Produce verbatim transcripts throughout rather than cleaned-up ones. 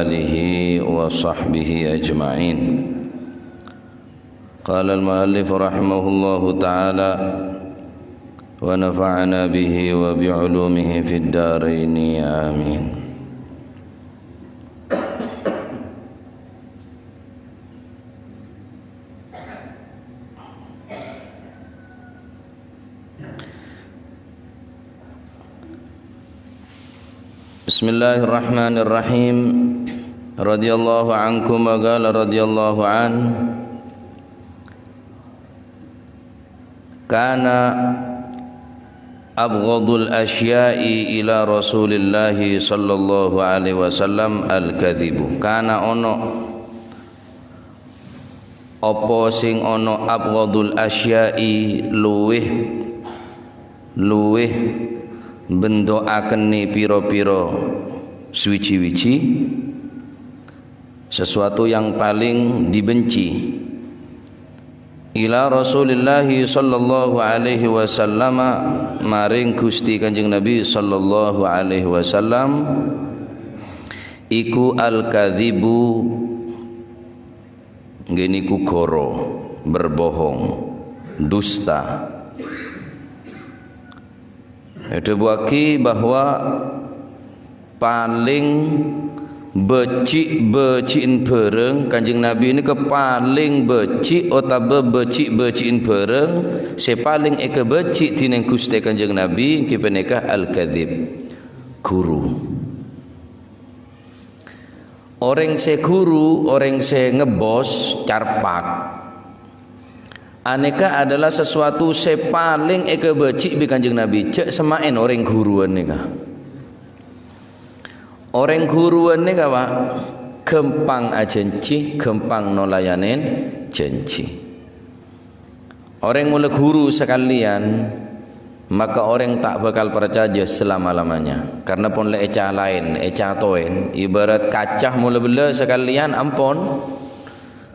آله وصحبه أجمعين. قال المؤلف رحمه الله تعالى، ونفعنا به وبعلومه في الدارين، آمين. بسم الله الرحمن الرحيم. رضي الله عنكم، وقال رضي الله عنه، كان أبغض الأشياء إلى رسول الله صلى الله عليه وسلم الكذب. Kana ono Apa sing ana abghadul asya'i luwih, luwih bendo'akenna pira-pira suwi-wiji? Sesuatu yang paling dibenci. Ila Rasulillahi sallallahu alaihi wasallam, maring Gusti Kanjeng Nabi sallallahu alaihi wasallam, iku al-kadzibu, nggih niku ghâro, berbohong, dusta. Èdhâbuwâghi bahwa palèng bâji'-bâji'en bhârâng, Kanjeng Nabi nèka palèng bâji' otabâ bâji'-bâji'en bhârâng sè palèng èkabâji' dhinèng Ghustè Kanjeng Nabi, èngghi panèka al-kadzib, ghuru. Orèng sè ghuru, orèng sè ngebbos, carpak. Anèka adalah sesuatu sè palèng èkabâji' bi' Kanjeng Nabi. Jhâ' semma'èn orèng ghuruwân nèka. Orèng ghuruwân nèka, Pak, ghâmpang ajhânjhi, ghâmpang nolayanè jhânjhi. Orèng mola ghuru sakalèyan, maka orèng ta' bhâkal parcajâ salama-lamanya. Karna pon la ècalaèn, ècatowèn, ibarat kaca mola bellâ sakalèyan, ampon,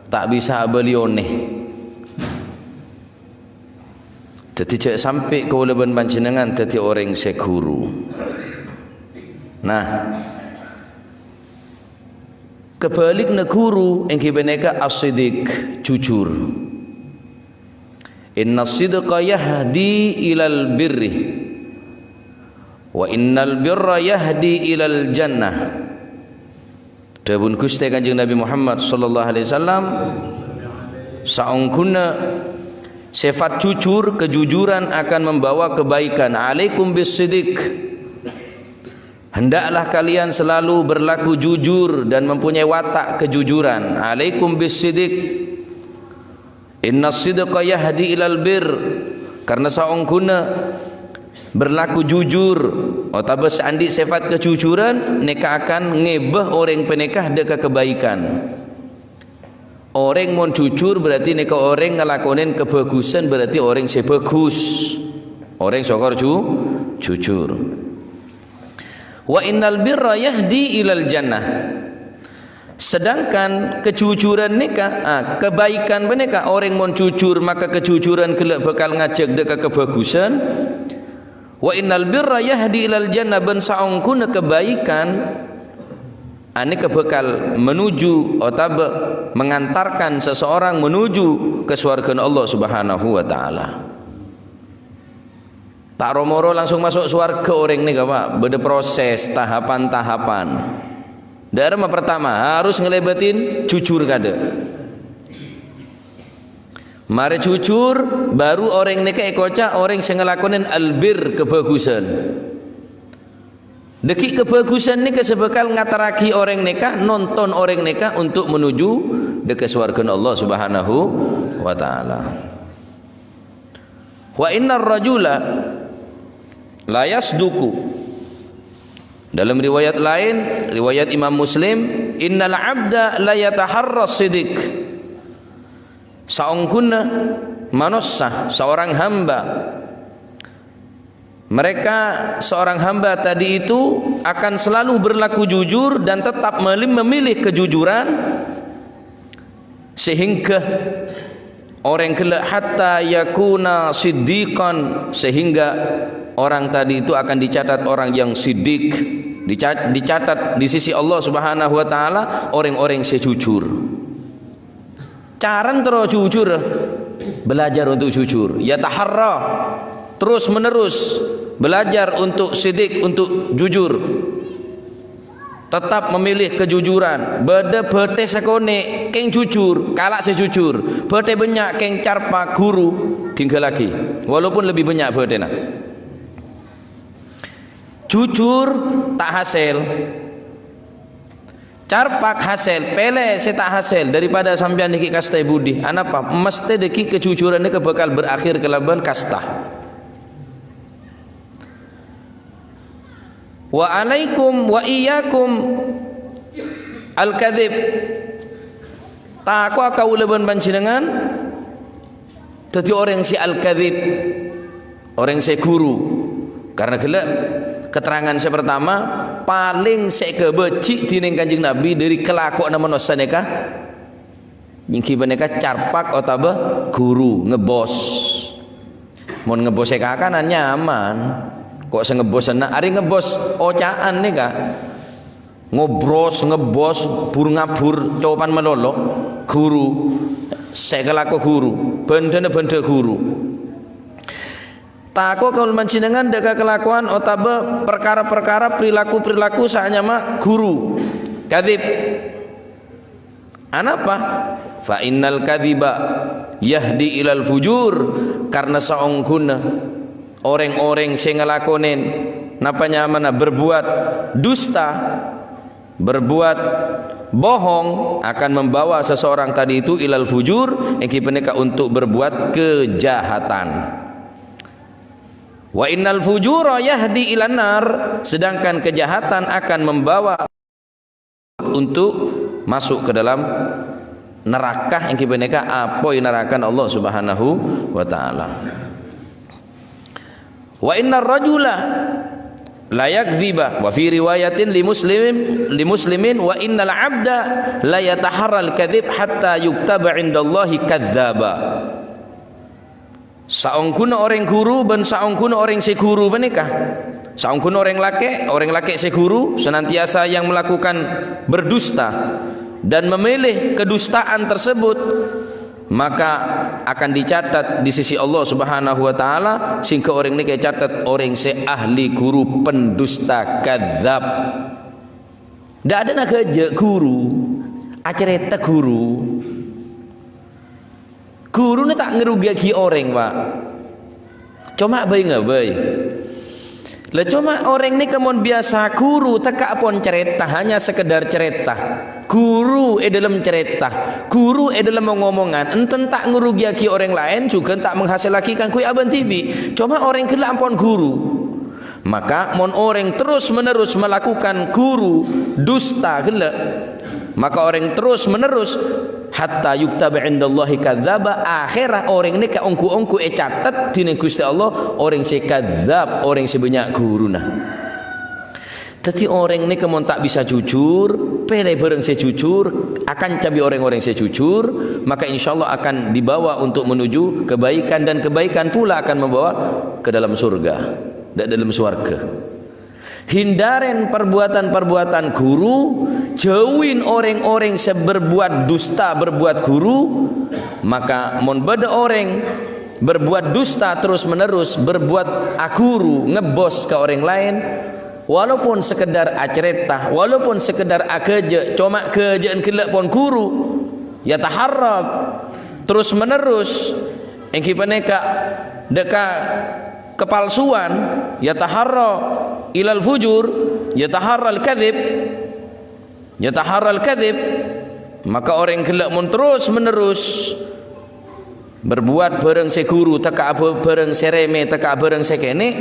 ta' bisa abâli onè. Dhâddhi, jhâ' sampè' kaulâ bân panjhennengngan dhâddhi orèng sè ghuru. Nah, kabhâligghâ ghuru èngghi panèka as-siddiq, jujur. Innas sidqa yahdi ilal birri, wa innal birra yahdi ilal jannah. Dhâbuna Ghustè Kanjeng Nabi Muhammad sallallahu alaihi wasallam, saongghuna sifat jujur, kejujuran akan membawa kebaikan. Alaikum bis siddiq. Hendaklah kalian selalu berlaku jujur dan mempunyai watak kejujuran. Alaikum bis siddiq. Innas sidqa yahdi ilal bir. Karna saongghuna berlaku jujur otabâ sè andi' sifat kejujuran nèka akan ngèbâ orèng panèka dâ' ka kabaikan. Orèng mon jujur berarti nèka orèng ngalakonè kabhâghusân, berarti orèng sè bhâghus. Orèng sokor ju-, jujur. Wa innal birra yahdi ilal jannah. Sedangkan kejujuran nèka, ah, kebaikan panèka, orèng mon jujur, maka kejujuran ghellâ' bhâkal ngajhâk dâ' ka kabhâghusân. Wa innal birra yahdi ilal jannah, bân saongghuna kebaikan anèka bhâkal menuju otabâ mengantarkan seseorang menuju kesowarghâna Allah Subhanahu wa Ta'ala. Ta' ro-moro langsung maso' sowarghâ orèng nèka, Pak. Bâdâ proses, tahapan-tahapan. Dâ' remma pertama, harus ngalèbâtin jujur kaadâ'. Marè jujur, baru orèng nèka èkoca' orèng sè ngalakonè albir, kabhâghusân. Dâgghi' kabhâghusân nèka sè bhâkal ngaterraghi orèng nèka, nonton orèng nèka untuk menuju dâ' ka sowarghâna Allah Subhanahu wa Ta'ala. Wa innar rajula la yasduqu. Dalam riwayat laèn, riwayat Imam Muslim, "Innal abda la yataharra siddiq." Saongghuna manossa, seorang hamba, mereka, seorang hamba tadi itu akan selalu berlaku jujur dan tetap meli-, memilih kejujuran, sehingga orèng ghellâ' hatta yakuna siddiqan, sehingga orang tadi itu akan dicatat orang yang siddiq. Dica-, dicatat di sisi Allah Subhanahu wa Ta'ala orèng-orèng sè jujur. Carana terro jujur, belajar untuk jujur. Yataharra, terus-menerus belajar untuk sidik, untuk jujur. Tetap memilih kejujuran. Bâdâ bâtè sakonè', kèng jujur, kala' sè jujur. Bâtè bânnya', kèng carpa', ghuru, tinggalaghi. Walaupun lebih bânnya' bâtèna. Jujur ta' hasèl. Carpa' hasèl, pèlè sè ta' hasèl daripada sampèyan nèka kasta è budi. Anapa? Mesthè dâgghi' kejujuran nèka bhâkal berakhir kalabân kasta. Wa alaikum wa iyyakum al-kadzib. Tako'a kaulâ bân panjhennengngan dhâddhi orèng sè al-kadzib, orèng sè ghuru. Karena ghellâ' keterangan sè pertama, palèng sè èkabâji' dhinèng Kanjeng Nabi dâri kalakowanna manossa nèka, èngghi panèka carpa' otabâ ghuru, ngebbos. Mon ngebbos è kakanan nyaman, ko' sè ngebbos enna', arè ngebbos oca'an nèka. Ngobros, ngebbos, bur-ngabur, copan malolo, ghuru, sè kalako ghuru, bhândhâna bhândhâ ghuru. Tako' kaulâ panjhennengngan dâ' ka kalakowan otabâ parkara-parkara, perilaku-perilaku sè anyama ghuru. Kadzib. Anapa? Fa innal kadziba yahdi ilal fujur, karena saongghuna orèng-orèng sè ngalakonè napa nyamana berbuat dusta, berbuat bohong akan membawa seseorang tadi itu ilal fujur, èngghi panèka untuk berbuat kejahatan. Wa innal fujura yahdi ilan nar, sedangkan kejahatan akan membawa untuk masuk ke dalam neraka, èngghi panèka apoy narakan Allah Subhanahu wa Ta'ala. Wa innar rajula la yakdziba, wa fi riwayatin li muslimin, li muslimin, wa innal abda la yataharral kadzib hatta yuktaba indallahi kadzdzaba. Saongghuna orèng ghuru bân saongghuna orèng sè ghuru panèka. Saongghuna orèng lakè', orèng lakè' sè ghuru senantiasa yang melakukan berdusta dan memilih kedustaan tersebut, maka akan dicatat di sisi Allah Subhanahu wa Ta'ala, sehingga orèng nèka ècatet orèng sè ahli ghuru pendusta, kadzdzab. Dâ' adâ'na ghâjâ' ghuru, acarèta ghuru. Ghuruna ta' ngarogiyaghi orèng, Pak. Coma bhâi-ngabhâi. Lah, coma orèng nèka mon biyasa ghuru tekka' pon carèta, hanya sekedar carèta. Ghuru è dâlem carèta, ghuru è dâlem omongan, enten ta' ngarogiyaghi orèng laèn, jhughân ta' menghasilaghi kaangghuy abâ'na dhibi'. Coma orèng ghellâ' ampon ghuru. Maka mon orèng terus-menerus melakukan ghuru dusta ghellâ', maka orèng terus-menerus hatta yuktaba indallahi kadzdzaba, akhèrra orèng nèka ongghu-ongghu ècatet dhinèng Ghustè Allah orèng sè kadzdzab, orèng sè bânnya' ghuruna. Dhâddhi orèng nèka mon ta' bisa jujur, pèlè bhârâng sè jujur, akanca bi' orèng-orèng sè jujur, maka insyaallah akan dibawa untuk menuju kebaikan, dan kebaikan pula akan membawa ke dalam surga. Dâ' dâlem sowarghâ. Hindarè perbuatan-perbuatan ghuru, jhâuwi orèng-orèng sè berbuat dusta, berbuat ghuru. Maka mon bâdâ orèng berbuat dusta terus-menerus, berbuat aghuru, ngebbos ka orèng laèn, walaupun sekedar acarèta, walaupun sekedar aghâjâ', coma ghâjâ'ân ghellâ' pon ghuru, yataharra terus-menerus, èngghi panèka dâ' ka kapalsuwan, yataharra ilal fujur, yataharral kadzib, yataharral kadzib, maka orèng ghellâ' mon terus-menerus berbuat bhârâng sè ghuru, tekka' bhâ-, bhârâng sè rèmè, tekka' bhârâng sè kènè',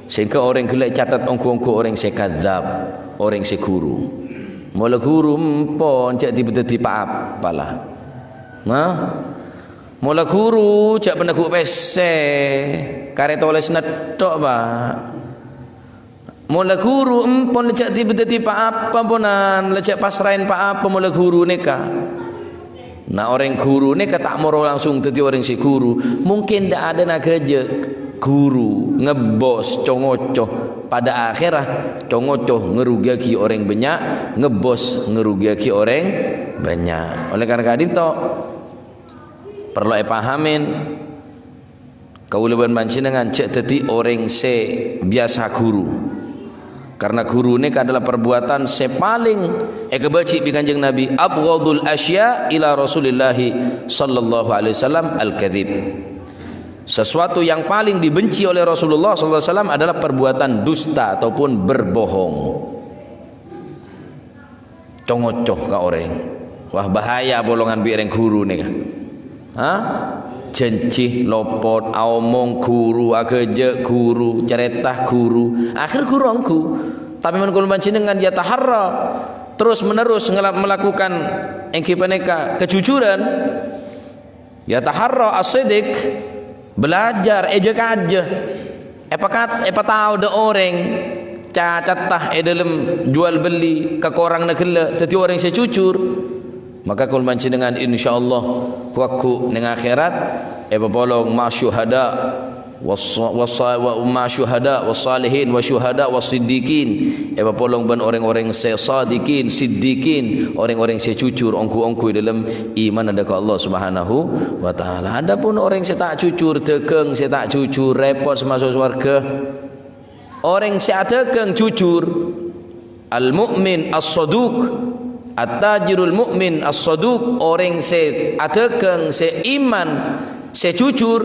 sehingga orèng ghellâ' ècatet ongghu-ongghu orèng sè kadzdzab, orèng sè ghuru. Mola ghuru empon, jhâ' dhibi' dhâddhi pa-apa la. Nah, Mola ghuru jhâ' paneggu' pèssè, karè tolès nètto', Pak. Mola ghuru empon la jhâ' dhibi' dhâddhi pa-apa, ponan, la jhâ' pasraèn pa-apa mola ghuru nèka. Nah, orèng ghuru nèka ta' moro langsung dhâddhi orèng sè ghuru. Mungkin dâ' adâ'na ghâjâ'. Ghuru, ngebbos, co-ngoco. Pada akhèrra, co-ngoco ngarugiyaghi orèng bânnya', ngebbos ngarugiyaghi orèng bânnya'. Oleh karena ka'dhinto, parlo èpahamin, kaulâ bân panjhennengngan jhâ' dhâddhi orèng sè biyasa ghuru. Karena ghuru nèka adalah perbuatan sè palèng èkabâji' bi' Kanjeng Nabi, "Abghadul asya' ila Rasulillahi sallallahu alaihi wasallam al-kadzib." Sesuatu yang paling dibenci oleh Rasulullah sallallahu alaihi wasallam adalah perbuatan dusta ataupun berbohong. Co-ngoco ka orèng. Wah, bahaya apolongan bi' rèng ghuru nèka. Hah? Jhânjhi lopot, aomong ghuru, aghâjâ' ghuru, carèta ghuru. Akhèr ghuru ongghu. Tapè mon kaulâ panjhennengngan yataharra terus-menerus ngela-, melakukan èngghi panèka kejujuran, yataharra as-sidq, belajar, èjâ-kajâ, èpakat-, èpatao dâ' orèng, cacatta è dâlem juwâl bellî, kakoranganna ghellâ', dhâddhi orèng sè jujur. Maka kaulâ panjhennengngan, insyaallah, ghu-lagghu' neng akhèrat, èpapolong ma' syuhada, was-, was-, wa ma' syuhada, was-salihin, wa syuhada, was-siddiqin. Èpapolong bân orèng-orèng sè sadiqin, siddiqin, orèng-orèng sè jujur, ongghu-ongghu è dâlem imanna dâ' ka Allah Subhanahu wa Ta'ala. Adapun orèng sè ta' jujur, dhâghâng sè ta' jujur, rèpot sè maso' sowarghâ. Orèng sè adhâghâng jujur, al-mu'min as-saduq, at-tajirul mu'min as-saduq, orèng sè adhâghâng, sè iman, sè jujur,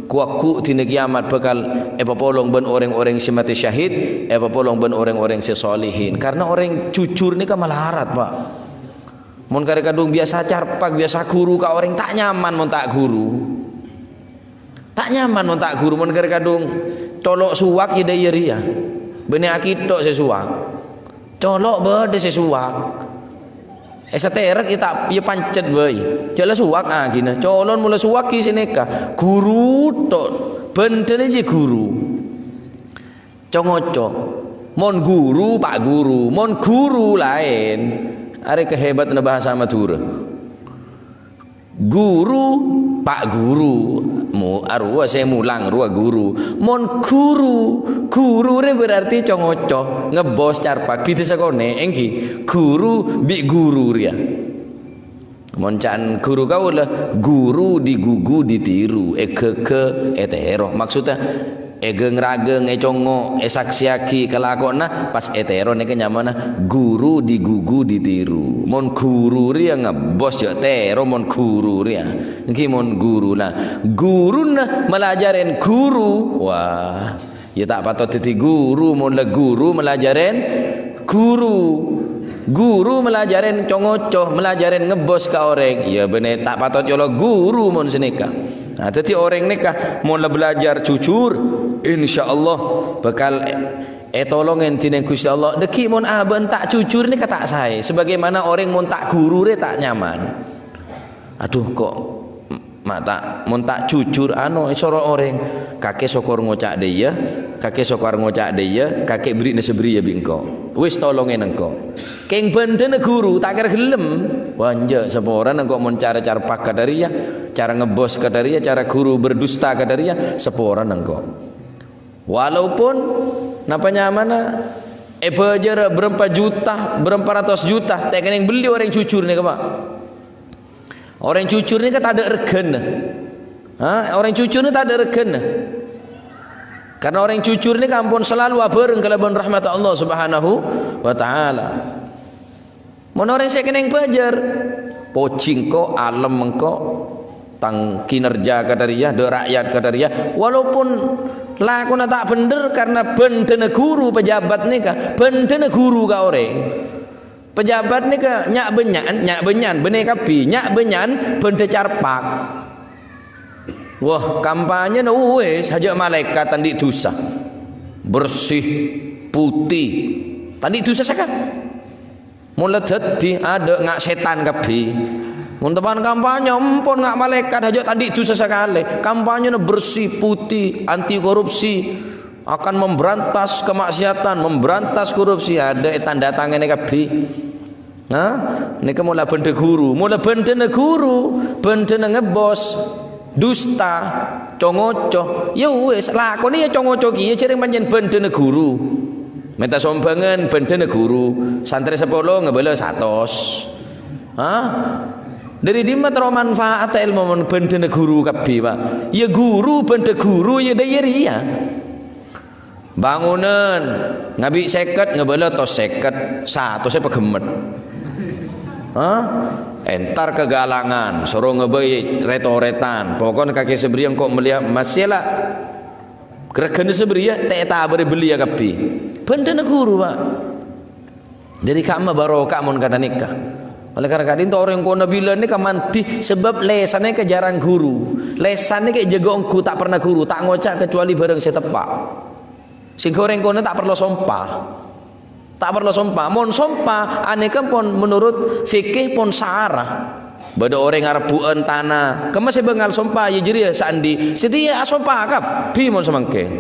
ghu-lagghu' dinna kèyamat bhâkal èpapolong bân orèng-orèng sè matè syahid, èpapolong bân orèng-orèng sè solihin. Karena orèng jujur nèka malarat, Pak. Mon karè kadhung biyasa carpak, biyasa ghuru ka orèng, ta' nyaman mon ta' ghuru. Ta' nyaman mon ta' ghuru, mon karè kadhung colo' suwak yâ dâ' iyâ rèya. Bânnè akitto' sè suwak. Colo' bâdâ sè suwak. È satèrek yâ ta', yâ pancet bhâi. Jhâ' la suwak aghina. Colo' mon la suwak ghi' sè nèka. Ghuru tok. Bhândhâna jiyâ ghuru. Co-ngoco. Mon ghuru, pa' ghuru. Mon ghuru laèn. Arè kahebatanna bhâsa Madhurâ. Ghuru, pa' ghuru. Mu-, arowa sè mulang rowa ghuru. Mon ghuru, ghuru rè berarti co-ngoco, ngebbos carpak. Bhidhâ sakonè', èngghi. Ghuru bi' ghuru rèya. Mon ca'na ghuru kaulâ, ghuru digugu ditiru, èghâghâ, ètèro. Maksudnya, èghâng-ragâng, ècongngo', èsaksèyaghi kalakowanna, pas ètèro nèka nyamana ghuru digugu ditiru. Mon ghuru rèya ngebbos, jhâ' tèro mon ghuru rèya. Èngghi mon ghuru. Nah, ghuruna malajarè ghuru. Wah. Yâ ta' patot dhâddhi ghuru, mon la ghuru malajarè ghuru. Ghuru malajarè co-ngoco, malajarè ngebbos ka orèng. Yâ bânnè ta' patot colo' ghuru mon sanèka. Nah, dhâddhi orèng nèka mon la belajar jujur, insyaallah bhâkal è-, ètolongè dinèng Ghustè Allah. Dhâggi' mon abâ'na ta' jujur nèka ta' saè. Sebagaimana orèng mon ta' ghuru rè ta' nyaman. Adhu, kok Ma' ta', mon ta' jujur, ano, èsoro orèng, "Kakè sokor ngoca' dâ' iyâ, kakè sokor ngoca' dâ' iyâ, kakè bherri'na sè bâriyâ bi' engko'. Wis tolongè engko'." Kèng bhândhâna ghuru, ta' kèra ghellem. Wah, enjâ', saporana engko' mon cara carpak kadâ' rèya, cara ngebbos kadâ' rèya, cara ghuru berdusta kadâ' rèya, saporana engko'. Walaupun, napa nyamana, èbâjârâ bârâmpa juta, bârâmpa ratos juta, ta' kènèng bellî orèng jujur nèka, Pak. Orèng jujur nèka tadâ' règhâna. Ha? Orèng jujur nèka tadâ' règhâna. Karena orèng jujur nèka ampon salalu abhâreng kalabân rahmat Allah Subhanahu wa Ta'ala. Mon orèng sè kènèng bâjâr, pojhi engko', alem engko', tang kinerja kadâ' rèya, dâ' ra'yat kadâ' rèya, walaupun lakona ta' bhendher karena bhândhâna ghuru pejabat nèka, bhândhâna ghuru ka orèng. Pejabat nèka nya'-bânnya'an, nya'-bânnya'an, bânnè kabbhi, nya'-bânnya'an bhândhâ carpak. Wah, kampanyena wis, hajâ' malaèkat ta' andi' dusa. Bersih, putih, ta' andi' dusa sakalè. Mon la dhâddhi, adâ' nga' sètan kabbhi. Mon teppa'na kampanye, ampon nga' malaèkat, hajâ' ta' andi' dusa sakalè. Kampanyena bersih, putih, anti korupsi. Akan memberantas kemaksiatan, memberantas korupsi, adâ' è tanda tangannè kabbhi. Nah, nèka mon la bhândhâ ghuru, mon la bhândhâna ghuru, bhândhâna ngebbos. Dusta, co-ngoco. Ya wis, lakone ya co-ngoco kèya, jhâreng pancèn bhândhâna ghuru. Mènta sombhângan bhândhâna ghuru, santrè sapolo ngabâlâ satos. Hah? Dâri dimma terro manfaat èlmo mon bhândhâna ghuru kabbhi, Pak? Ya ghuru, bhândhâ ghuru, ya dâ' iyâ rèya. Bangunan, ngabi' sèket, ngabâlâ tos sèket, satosè paghemmet. Hah? Entar ka galangan, soro ngabâi ret-orètan. Pokokna kakè sabriyâ engko' mellèya emas, yâ la. Ghârâghâna sabriyâ, ta' ètabârâ belliyâ kabbhi. Bhândhâna ghuru, Pak. Dâri ka'emma barokah mon kantha nèka. Oleh karena ka'dinto orèng kona bilân nèka mandhi, sabâb lèsanna nèka jhârâng ghuru. Lèsan nèka èjâgâ ongghu, ta' pernah ghuru, ta' ngoca' kecuali bhârâng sè teppa'. Sèngghâ orèng kona ta' parlo sompa. Ta' parlo sompa. Mon sompa, anèka pon menurut fikih pon sara. Bâdâ orèng arebbhu'ân tana. Kemma sè bângal sompa, ya jârèya sè andi'. Sè dhiyâ asompa kabbhi mon samangkèn.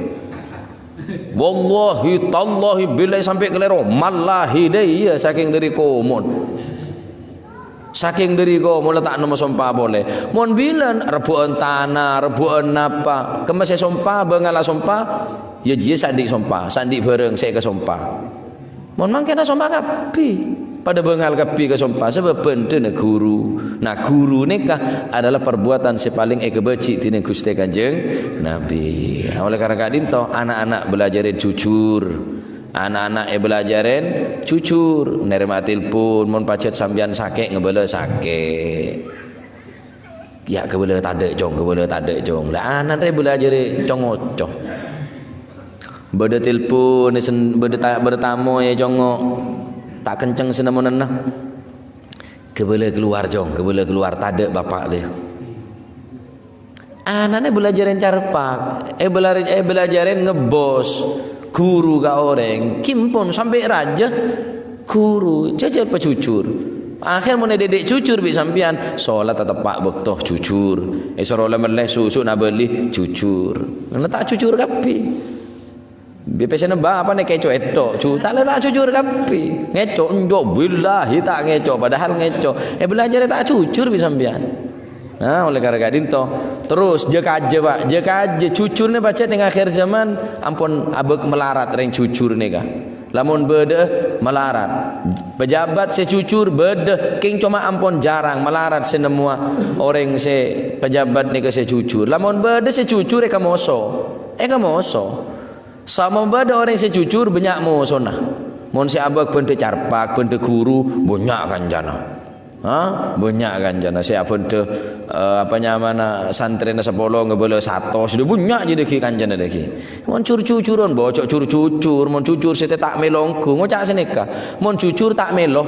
Wallahi, tallahi, billahi sampè' kalèro. Mallahi dâ' iyâ, sakèng dâri komon. Sakèng dâri komon la ta' nemmo sompa polè. Mon bilân, rebbhu'ân tana, rebbhu'ân napa. Kemma sè sompa, bângalla sompa, ya jiyâ sè andi' sompa, sè andi' bhârâng sè èkasompa. Mon mangkèn asompa kabbhi. Padâ bângal kabbhi èkasompa, sabâb bhândhâna ghuru. Nah, ghuru nèka adalah perbuatan sè palèng èkabâji' dhinèng Ghustè Kanjeng Nabi. Nah, oleh karena ka'dinto, ana'-ana' bâlâjârè jujur. Ana'-ana' èbâlâjârè jujur, narèma telpon, mon pajhât sampèyan sakè' ngabâlâ sakè'. Ya, kabâlâ tadâ', Cong, kabâlâ tadâ', Cong. La, ana' rè bâlâjârè co-ngoco. Bâdâ telpon, sen-, bâdâ ta-, bâdâ tamoy, Cong. Ta' kenceng sè nemmonanna. Kabâlâ kalowar, Cong, kabâlâ kalowar, tadâ' Bapa' rè. Ana'na bâlâjârè carpak, è bâlâ-, è bâlâjârè ngebbos, ghuru ka orèng, ghi' empon sampè' rajâ, ghuru, jhâjhâr pajhujhur. Akhèr mon èdhidhi' jhujhur bi' sampèyan, solat teppa' bâkto jhujhur. Èsoro la mellè susu nabâli jhujhur. Ngènna ta' jhujhur kabbhi. Bi' pèssèna bapa'na kèco ètto', ju-, ta' la ta' jhujhur kabbhi. Ngèco', enjâ', billahi ta' ngèco', padahal ngèco'. È bâlâjârè ta' jhujhur bi' sampèyan. Nah, oleh karena ka'dinto, terros jhâ' kajâ, Pak, jhâ' kajâ. Jhujhur nè pajhât neng akhèr zaman ampon abâk malarat rèng jhujhur nèka. Lamon bâdâ malarat. Pejabat sè jhujhur bâdâ, kèng coma ampon jhârâng malarat sè nemmowa orèng sè pejabat nèka sè jhujhur. Lamon bâdâ sè jhujhur èkamoso. Èkamoso. Samo bâdâ orèng sè jhujhur, bânnya' mosona. Mon sè abâk bhândhâ carpak, bhândhâ ghuru, bânnya' kancana. Ha? Bânnya' kancana. Sè abhândhâ, eh, apa nyamana santrèna sapolo ngabâlâ satos, dâ bânnya' jiyâ dâgghi' kancana dâgghi'. Mon jhur-jhujhuron, bâco' jhur-jhujhur. Mon jhujhur sè ta' mèlo ongghu, ngoca' sanèka. Mon jhujhur ta' mèlo.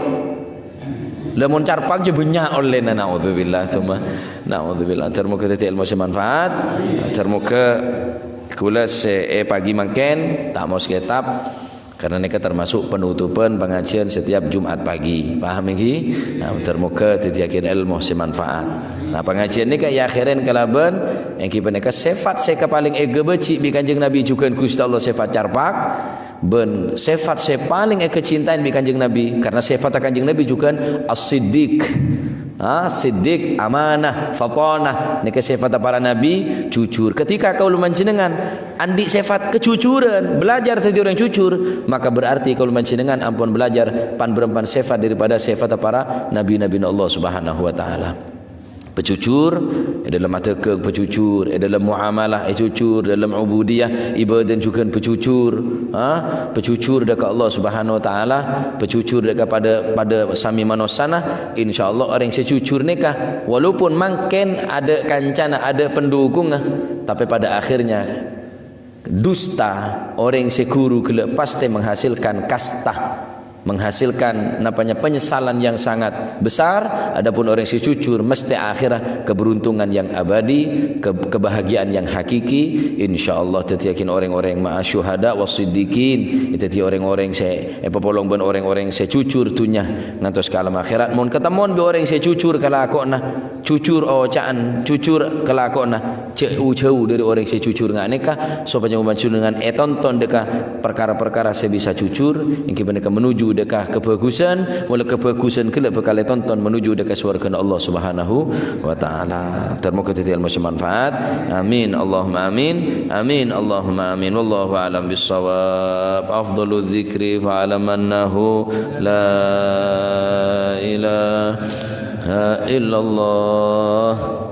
Lah mon carpak jiyâ bânnya' ollèna, naudzubillah, tsumma naudzubillah. Dhâr moghâ dhâddhi èlmo sè manfaat. Dhâr moghâ kaulâ sè è pagi mangkèn ta' maos kètab, karena nèka termasuk penutupan pengajian setiap Jumat pagi. Paham ènggi? Nah, dhâr moghâ dhâddhiyâghin èlmo sè manfaat. Nah, pengajian nèka èakhèrè kalabân ènggi panèka sèfat sè palèng èkabâji' bi' Kanjeng Nabi jhughân Ghustè Allah, sèfat carpak. Bân sèfat sè palèng èkacintaè bi' Kanjeng Nabi, karena sèfatta Kanjeng Nabi jhughân as-siddiq. Ha, siddiq, amanah, fatanah. Nèka sèfatta para nabi, jujur. Ketika kaulâ panjhennengngan andi' sèfat kejujuran, belajar dhâddhi orèng jujur, maka berarti kaulâ panjhennengngan ampon belajar pan-bârâmpan sèfat daripada sèfatta para nabi-nabina Allah Subhanahu wa Ta'ala. Pajujur è dâlem adhâghâng, pajujur è dâlem muamalah, è jujur dâlem ubudiyah, ibadah jhughân pajujur, ha? Pajujur dâ' ka Allah Subhanahu wa Ta'ala, pajujur dâ' ka padâ, padâ samè manossana. Insyaallah orèng sè jujur nèka, walaupun mangkèn adâ' kancana, adâ' pendukungnga, tapè pada akhirnya dusta, orèng sè ghuru ghellâ' pastè menghasilkan kasta, menghasilkan, napanya, penyesalan yang sangat besar. Adapun orèng sè jujur, mestè akhèrra keberuntungan yang abadi, ke-, kebahagiaan yang hakiki. Insyaallah dhâddhiyâghin orèng-orèng ma'a syuhada was siddiqin, dhâddhi orèng-orèng sè èpapolong bân orèng-orèng sè jujur dhunnya ngantos ka alam akhèrat. Mon katemmon bi' orèng sè jujur kalakowanna, jujur oca'an, jujur kalakowanna, jhâ'-, jhâu dhâri orèng sè jujur nga' nèka, sopajâ panjhennengngan ètonton dâ' ka parkara-parkara sè bisa jujur, èngghi panèka menuju dâ' ka kabhâghusân, molaè kabhâghusân ghellâ' bhâkal ètonton menuju dâ' ka sowarghâna Allah Subhanahu wa Ta'ala. Dhâr moghâ dhâddhi ilmu sè manfaat. Amin. Allahumma amin. Amin. Allahumma amin. Wallahu a'lam bissawab. Afdalu dzikri fa'lam annahu la ilaha illallah.